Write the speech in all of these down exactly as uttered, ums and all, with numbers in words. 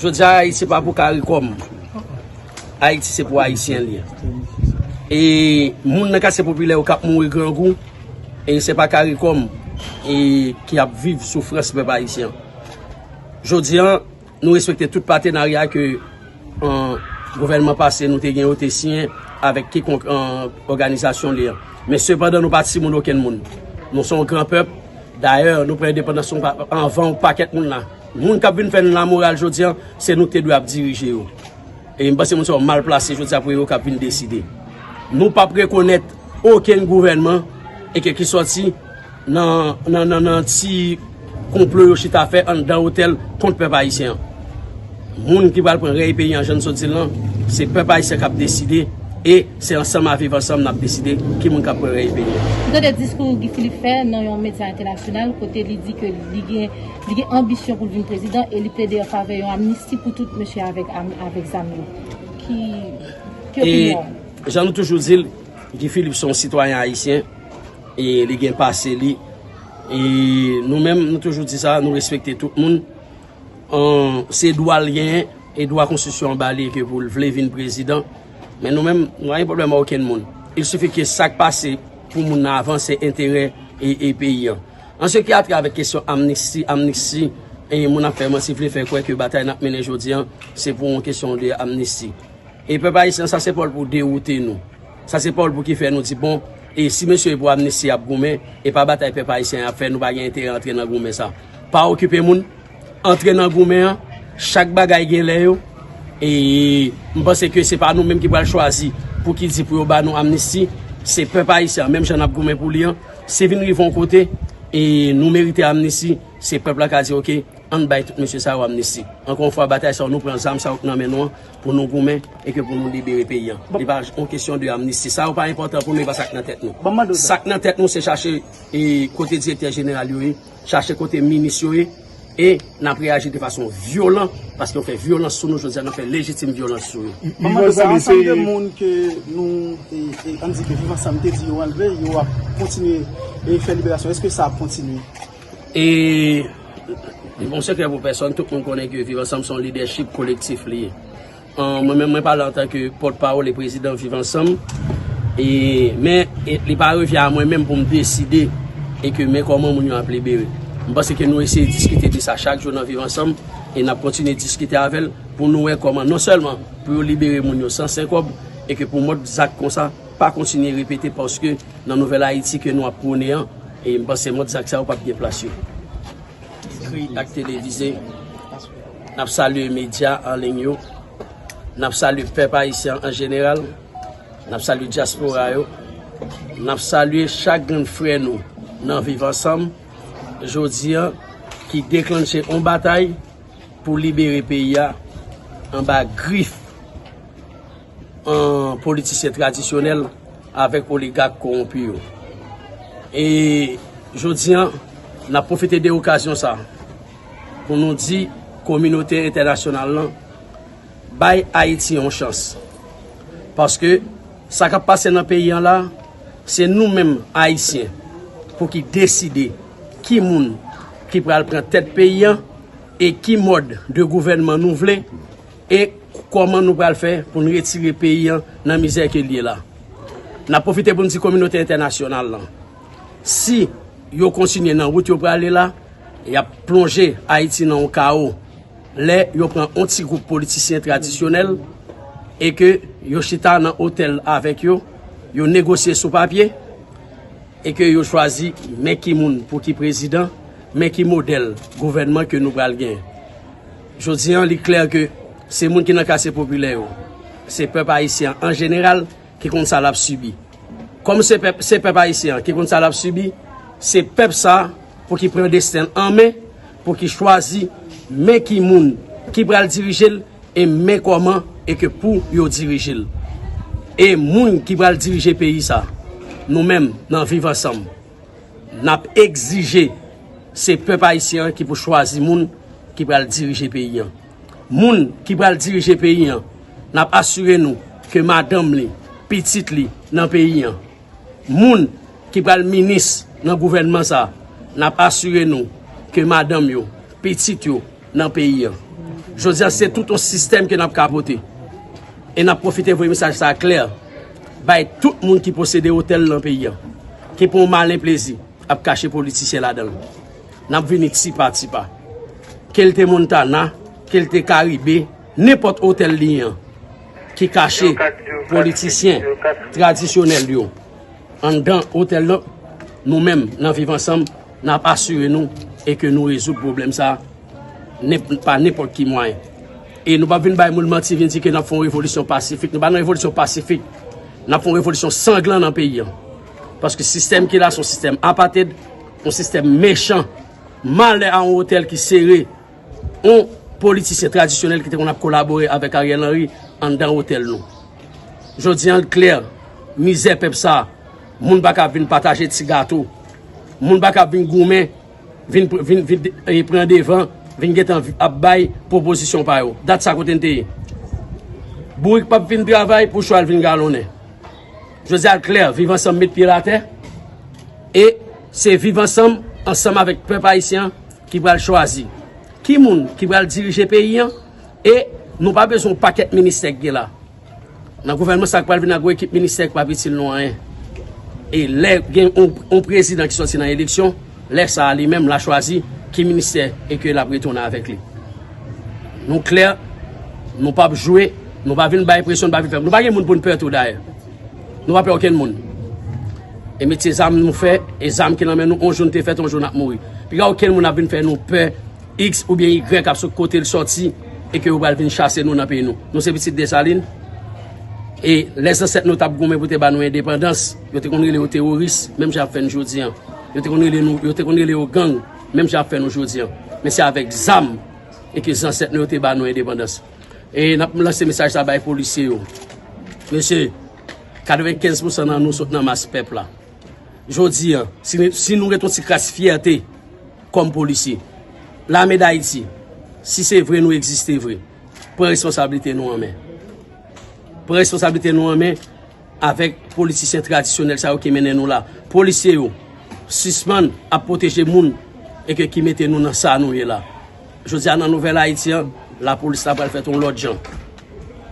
Jodi a, Ayiti pa pou Karikòm. Ayiti se pou Ayisyen li ye. E moun nan katye popilè yo k ap mouri grangou, e se pa Karikòm e ki ap viv soufrans pèp ayisyen. Jodi a, nou respekte tout patenarya ke, an, gouvènman pase nou te gen yo te siyen avèk kikonk, an, òganizasyon li an. Men sepandan, nou pa timoun okenn moun. Nou se yon gran pèp. Dayè, nou pran endepandans nou pa, anvan yon pakèt moun la. Moun k ap vin fè n lamoral jodi a, se nou ki te dwe ap dirije yo. E m panse moun sa yo mal plase jodi a pou yo k ap vin deside. Nou p ap rekonèt okenn gouvènman e ke ki sòti nan, nan, nan, nan ti konplo yo chita fè anndan otèl kont pèp ayisyen an. Moun ki pral pran rèy peyi an, jan n sot di l lan, se pèp ayisyen k ap deside e se ansanm a Viv Ansanm n ap deside ki moun k ap pran rèy peyi an. M tande diskou Guy Philippe fè nan yon medya entènasyonal kote li di ke li gen, li gen anbisyon pou l vin prezidan e li plede an favè yon amnisti pou tout mesye avèk, avèk zam yo. Ki, ki opinyon w? Jan nou toujou di l, Guy Philippe se yon sitwayen ayisyen e li gen pase li. E nou menm, nou toujou di sa, nou respekte tout moun. An, se dwa l genyen, e dwa konstitisyon an ba li ke pou l vle vin prezidan. Men nou menm, nou pa gen pwoblèm ak okenn moun. Il sifi ke sa k pase pou moun nan avan, se enterè e, e peyi an. An se ki a trè avèk kesyon amnisti, amnisti, e moun ap fè manti, vle fè kwè ke batay n ap mennen jodi a, se pou yon kesyon de amnisti. E pèp ayisyen, sa se pa w pou dewoute nou. Sa se pa w pou ki fè nou di, bon, e si mesye yo pou amnisti y ap goumen, e pa batay pèp ayisyen y ap fè, nou pa gen enterè antre nan goumen sa. Pa okipe moun, antre nan goumen an, chak bagay gen lè yo. E m panse ke se pa nou menm ki pral chwazi pou ki di pou yo ba nou amnisti, se pèp ayisyen an, menm jan n ap goumen pou li an. Si vin rive yon kote, e nou merite amnisti, se pèp la ka di, oke, ann bay tout mesye sa yo amnisti. Ankò yon fwa, batay sa yo, nou pran zam sa yo k nan men nou an pou nou goumen e ke pou nou libere peyi an. Li pa yon kesyon de amnisti. Sa yo pa enpòtan pou nou, e pa sa k nan tèt nou. Sa k nan tèt nou, se chache, e, kote direktè jeneral yo ye, chache kote minis yo ye, e n ap reyaji de fason vyolan, paske yo fè vyolans sou nou jodi a, n ap fè lejitim vyolans sou yo. Ban m mande w sa, ansanm de moun ke nou, e, e, ann di ke Viv Ansanm te di yo anlve, yo ap kontinye, e, fè liberasyon. Èske sa ap kontinye? E li pa yon sekrè pou pèsonn, tout moun konnen ke Viv Ansanm se yon lidèchip kolektif li ye. An, mwen menm, mwen pale antanke pòtpawòl e prezidan Viv Ansanm. E, men, e, li pa revyen a mwen menm pou m deside e ke men kòman moun yo ap libere. M panse ke nou eseye diskite de sa chak jou nan Viv Ansanm e n ap kontinye diskite avè l pou nou wè kòman non sèlman pou yo libere moun yo san senkòb e ke pou mòd zak konsa pa kontinye repete paske nan nouvèl Ayiti ke nou ap pwone an, e m panse mòd zak sa yo p ap gen plas yo. Ekri ak televize, n ap salye medya an liy yo, n ap salye pèp ayisyen an jeneral, n ap salye dyaspora yo, n ap salye chak grenn frè nou nan Viv Ansanm jodi a ki deklanche yon batay pou libere peyi a anba grif an politisyen tradisyonèl avèk oligak kowonpi yo. E jodi a, n ap pwofite de okazyon sa a pou nou di kominote entènasyonal lan bay Ayiti yon chans. Paske sa k ap pase nan peyi an la, se nou menm Ayisyen pou ki deside ki moun ki pral pran tèt peyi an e ki mòd de gouvènman nou vle e kòman nou pral fè pou n retire peyi an nan mizè ke l ye la. N ap pwofite pou n di kominote entènasyonal lan, si yo kontinye nan wout yo prale la, y ap plonje Ayiti nan yon kawo. Lè yo pran yon ti gwoup politisyen tradisyonèl e ke yo chita nan otèl avèk yo, yo negosye sou papye, e ke yo chwazi men ki moun pou ki prezidan, men ki modèl gouvènman ke nou pral gen. Jodi a, li klè ke se moun ki nan katye popilè yo, se pèp ayisyen an jeneral ki konn sa l ap sibi. Kòm se pèp, se pèp ayisyen an ki konn sa l ap sibi, se pèp sa a pou ki pran desten l an men, pou ki chwazi men ki moun ki pral dirije l e men kòman e ke pou yo dirije l. E moun ki pral dirije peyi sa, nou menm nan Viv Ansanm, n ap egzije se pèp ayisyen an ki pou chwazi moun ki pral dirije peyi an. Moun ki pral dirije peyi an, n ap asire nou ke madanm li, pitit li nan peyi an. Moun ki pral minis nan gouvènman sa, n ap asire nou ke madanm yo, pitit yo nan peyi an. Jodi a, se tout yon sistèm ke n ap kapote. E n ap pwofite voye mesaj sa klè bay tout moun ki posede otèl nan peyi an, ki pran yon malen plezi ap kache politisyen ladan l. N ap vini ti pa ti pa. Ke l te Montana, ke l te Karibe, nenpòt otèl li an, ki kache politisyen tradisyonèl yo anndan otèl lan, nou menm, nan Viv Ansanm, n ap asire nou e ke nou rezoud pwoblèm sa a nen-, pa nenpòt ki mwayen. E nou p ap vin bay moun manti, vin di ke n ap fè yon revolisyon pasifik. Nou pa nan revolisyon pasifik. N ap fè yon revolisyon sanglan nan peyi an. Paske sistèm ki la, se yon sistèm apated, yon sistèm mechan. Malè a yon otèl ki sere yon politisyen tradisyonèl ki te konn ap kolabore avèk Ariel Henry anndan otèl nou. Jodi a, l klè, mizè pèp sa, moun pa ka vin pataje ti gato, moun pa ka vin goumen, vin, vin, vin, e, pran devan, vin gentan ap bay pwopozisyon pa yo. Dat sa kote n te ye. Bourik p ap vin travay pou chwal vin galonnen. Jodi a, l klè, Viv Ansanm met pye l atè, e se Viv Ansanm, ansanm avèk pèp ayisyen an, ki pral chwazi ki moun ki pral dirije peyi an, e nou pa bezwen yon pakèt ministè ki gen la. Nan gouvènman sa k pral vin ak yon ekip ministè ki p ap itil nou anyen. E lè gen yon, yon prezidan ki sòti nan eleksyon, lè sa a li menm l a chwazi ki ministè e ke l ap retounen avèk li. Nou klè, nou p ap jwe, nou pa vin bay presyon, nou pa vin fè. Nou pa gen moun pou n pè tou dayè. Nou pa pè okenn moun. E metye zam nou fè, e zam ki nan men nou, on jou n te fèt, on jou n ap mouri. Piga okenn moun ap vin fè nou pè, X oubyen Y ap sot kote l sòti, e ke yo pral vin chase nou nan peyi nou. Nou se pitit Desalin, e lè zansèt nou t ap goumen pou te ba nou endepandans, yo te konn rele yo teworis, menm jan y ap fè n jodi an. Yo te konn rele nou, yo te konn rele yo gang, menm jan y ap fè nou jodi an. Men se avèk zam e ke zansèt nou yo te ba nou endepandans. E n ap lanse mesaj sa bay polisye yo. Mesye, katrevenkenz pousan nan nou sot nan mas pèp la. Jodi a, si, si nou gen yon ti kras fyète kòm polisye, Lame Dayiti, si se vre nou egziste vre, pran responsablite nou an men. Pran responsablite nou an men avèk politisyen tradisyonèl sa yo ki mennen nou la. Polisye yo, sispann ap pwoteje moun e ke ki mete nou nan sa nou ye la. Jodi a, nan Nouvèl Ayiti an, lapolis la pral fèt yon lòt jan.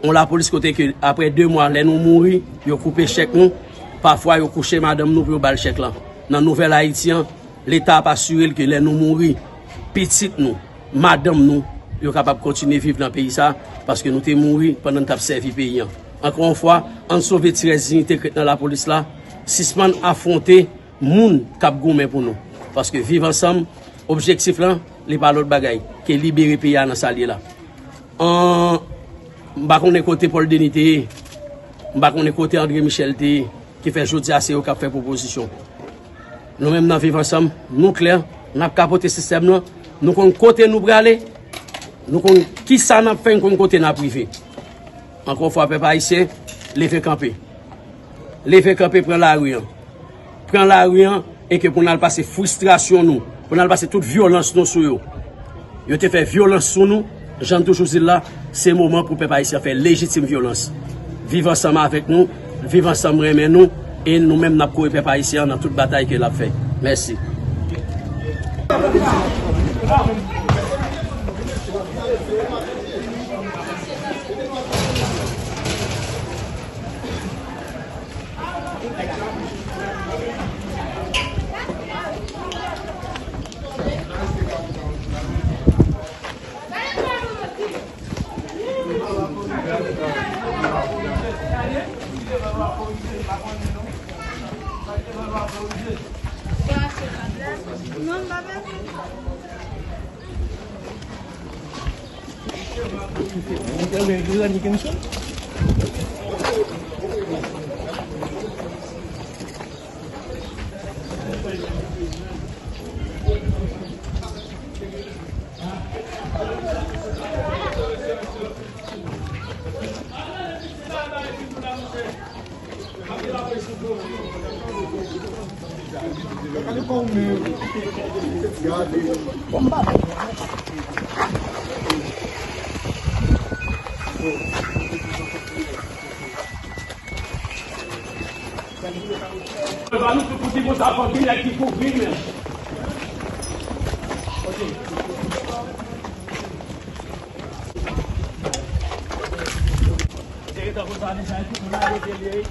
Yon lapolis kote ke, apre de mwa, lè nou mouri, yo koupe chèk nou. Pafwa, yo kouche madanm nou pou yo ba l chèk lan. Nan Nouvèl Ayiti an, Leta ap asire l ke lè nou mouri, pitit nou, madanm nou, yo kapab kontinye viv nan peyi sa, paske nou te mouri pandan n t ap sèvi peyi an. Ankò yon fwa, ann sove ti rès diyite k ret nan lapolis la, sispann afwonte moun k ap goumen pou nou. Paske Viv Ansanm, objektif lan, li pa lòt bagay ke libere peyi a nan sa l ye la. An, m pa konnen kote Paul Denis te ye, m pa konnen kote André Michel te ye, ki fè jodi a se yo k ap fè pwopozisyon. Nou menm nan Viv Ansanm, nou klè, n ap kapote sistèm lan, nou konn kote nou prale, nou konn kisa n ap fè, n konn kote n ap rive. Ankò yon fwa, pèp ayisyen, leve kanpe. Leve kanpe, pran lari an. Pran lari an, e ke pou n al pase fristrasyon nou, pou n al pase tout vyolans nou sou yo. Yo te fè vyolans sou nou, jan n toujou di l la, se moman pou pèp ayisyen fè lejitim vyolans. Viv Ansanm avèk nou, Viv Ansanm renmen nou, e nou menm n ap kore pèp ayisyen an nan tout batay ke l ap fè. Mèsi. Ba nou tout pou ti konsa, fòk gen nèg ki kouvri l menm. Se gentan konsa deja, tout moun arete li.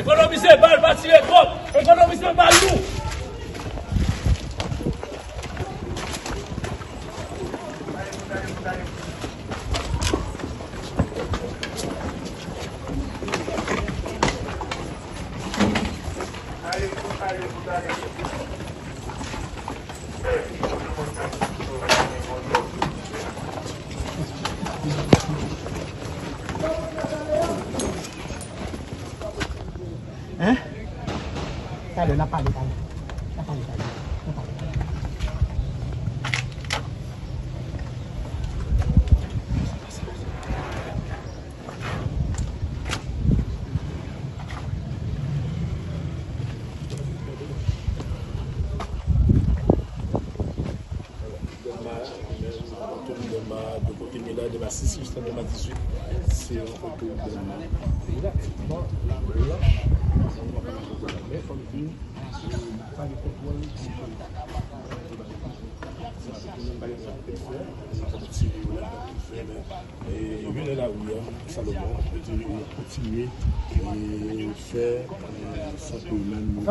Ekonomize bal, pa tire twòp. Ekonomize bal nou. Hein? Talè, n a pale, talè. N a pale, talè. N a pale. Dèma, menm, antoun Dèma, de kote m ye la, Dèma sis jiska Dèma dizuit, se yon kote Dèma. Men fò m di, pa gen kontwòl. Sa pa gen sa pou fè, sa pa ti yo la, sa pou fè, men, e, yo vin nan lari a, Salomon, yo di yo kontinye, e, fè, e, sa pou yo menm.